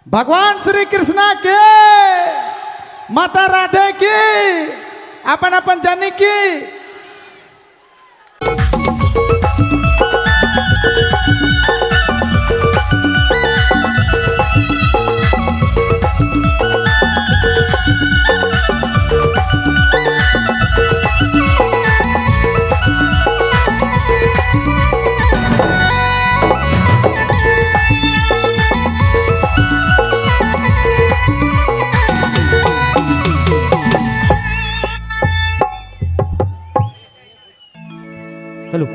भगवान श्री कृष्णा के, माता राधे की, अपन अपन जानी की। हेलो।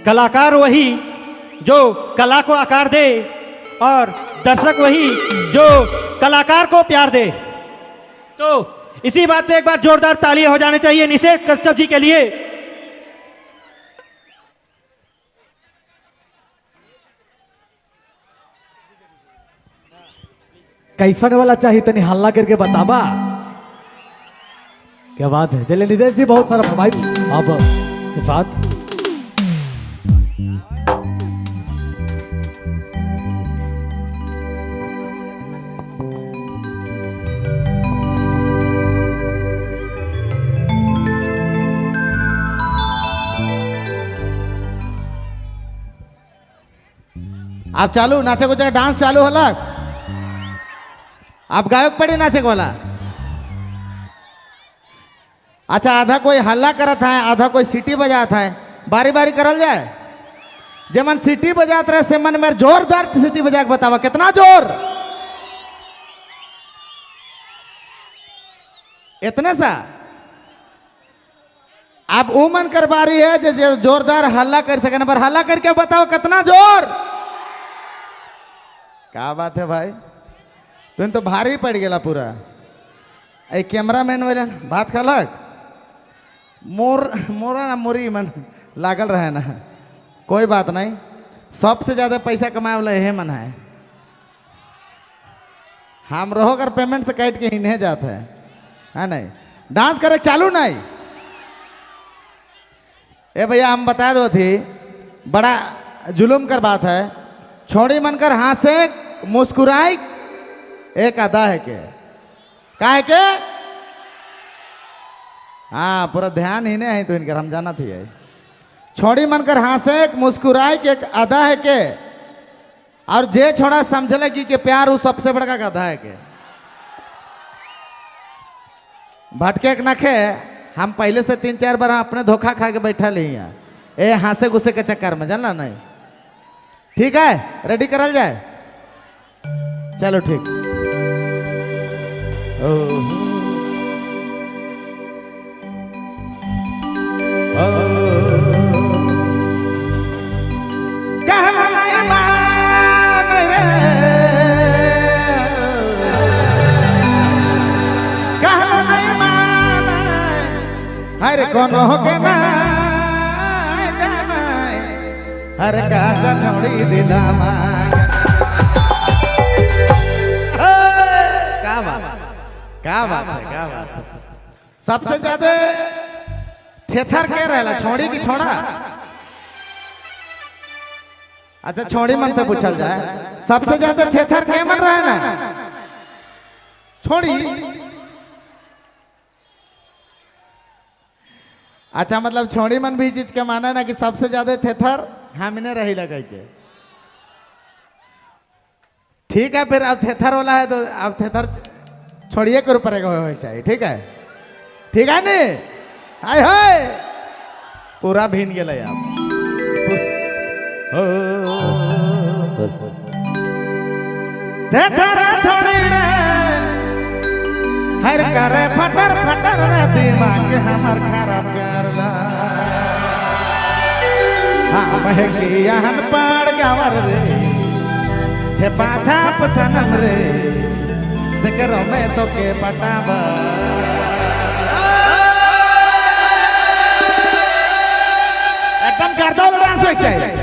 कलाकार वही जो कला को आकार दे और दर्शक वही जो कलाकार को प्यार दे। तो इसी बात पे एक बार जोरदार ताली हो जाने चाहिए निषेध कश्यप जी के लिए। कैसन वाला चाहिए तनी हल्ला करके बताबा। क्या बात है। चलिए नितेश जी बहुत सारा फरमाइश अब के साथ। आप चालू नाचे को डांस चालू होला, आप गायक पड़े नाचे वाला। अच्छा आधा कोई हल्ला करत है, आधा कोई सीटी बजात है, बारी बारी करल जाए। जे मन सीटी बजात रहे से मन में जोरदार सीटी बजा के बतावा कितना जोर, इतने सा। अब वो मन कर बारी है जे जोरदार हल्ला कर सके, पर हल्ला करके बताओ कितना जोर। क्या बात है भाई, तुम तो भारी पड़ गया पूरा। ए कैमरामैन वाले बात खलक मोर मोरा ना मोरी मन लागल रहे ना, कोई बात नहीं। सबसे ज्यादा पैसा कमाए वाला यही मन है। हम रहो कर पेमेंट से काट के इन्हें जाते हैं, है नहीं। डांस करे चालू नहीं। ए भैया हम बता दो थी, बड़ा जुलुम कर बात है। छोड़ी मन कर हंसे मुस्कुराए एक अदा है के का है के। हाँ पूरा ध्यान ही नहीं है तो इनकर हम जाना थी। छोड़ी मन कर हंसे मुस्कुराए के एक अदा है के, और जे छोड़ा समझले कि के प्यार वो सबसे बड़का गधा है के। भटके के नखे हम पहले से 3-4 बार अपने धोखा खा के बैठा ली हैं ए हंसे गुस्से के चक्कर में, जानला नहीं। ठीक है रेडी करल जाए, चलो ठीक। हर कोनो के ना हर काचा छोड़ी दिला। क्या बात, क्या बात है, क्या बात है। सबसे ज्यादा थेथर के रहला छोड़ी की छोड़ा। अच्छा छोड़ी मन से पूछल जाए, सबसे ज्यादा थेथर के मन रहे ना छोड़ी। अच्छा मतलब छोड़ी मन भी चीज के माना ना कि सबसे ज्यादा थेथर हमने रही लगा के। ठीक है फिर अब थेथर वाला है तो अब थेथर छोड़िए के ऊपर चाहिए। ठीक है, ठीक है नी। हाय हाय पूरा भीन गया आप। थेथर छोड़ी रे हर करे फटर फटर रे दिमाग हमर खराब करला। हाँ महकियान पड़ गावर रे थे पाछा पसनम रे जिक्र में तो के पटावा। एकदम कर दो डांस होई चाहिए।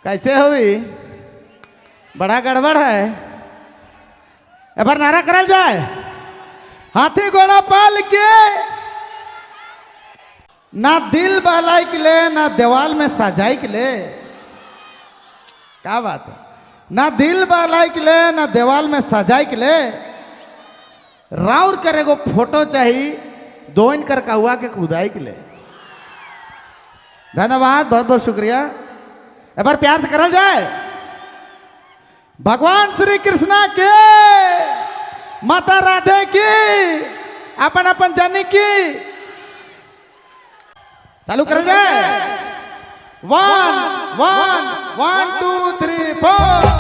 कैसे हुई? बड़ा गड़बड़ है। एक बार नारा करल जाए, हाथी घोड़ा पाल के ना दिल बहलाई के ले ना देवाल में सजाई के ले। क्या बात है, ना दिल बहलाई के ले ना देवाल में सजाई के ले। राउर करे गो फोटो चाहिए दोइन कर कौआ के कुदाई के ले। धन्यवाद, बहुत बहुत शुक्रिया। एक बार प्यार से करल जाए भगवान श्री कृष्णा के, माता राधे की, अपन अपन जानी की। चालू करल जाए। 1 1 1 2 3 4।